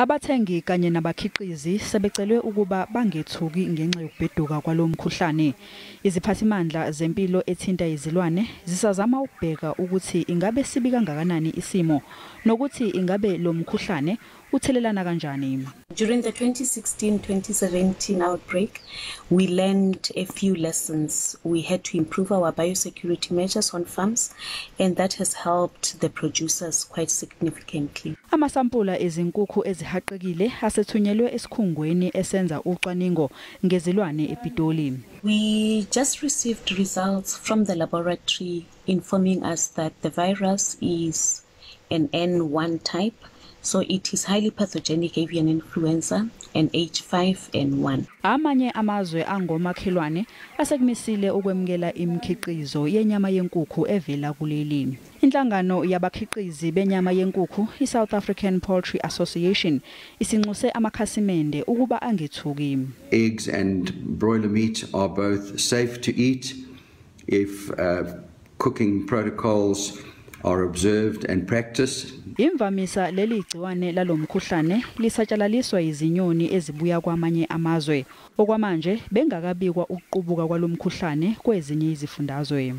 Abathengi kanye nabakhiqizi sebecelwe ukuba bangethuki ngenxa yokubheduka kwalomkhuhlane. Iziphathimandla zempilo ethinta izilwane zisazama ukubheka ukuthi ingabe sibi kangakanani isimo nokuthi ingabe lo mkhuhlane uthelelana kanjani. During the 2016-2017 outbreak, we learned a few lessons. We had to improve our biosecurity measures on farms, and that has helped the producers quite significantly. Amasampula ezinkukhu ezihaqekile asethunyelwe esikhungweni esenza ucwaningo ngezilwane ePitoli. We just received results from the laboratory informing us that the virus is an N1 type. So it is highly pathogenic avian influenza and H5N1. Amanye amazwe angomakhelwane asekumisile ukwemukela imikhiqizo yenyama yenkukhu evela kuleli. Inhlangano yabakhiqizi benyama yenkukhu iSouth African Poultry Association isinxuse amakhasimende ukuba angethuki. Eggs and broiler meat are both safe to eat if cooking protocols are observed and practiced. Imvamisa leli gciwane lalomkhuhlane lisatshalaliswa izinyoni ezibuya kwamanye amazwe. Okwamanje bengakabikwa ukuqubuka kwalomkhuhlane kwezinye izifundazwe.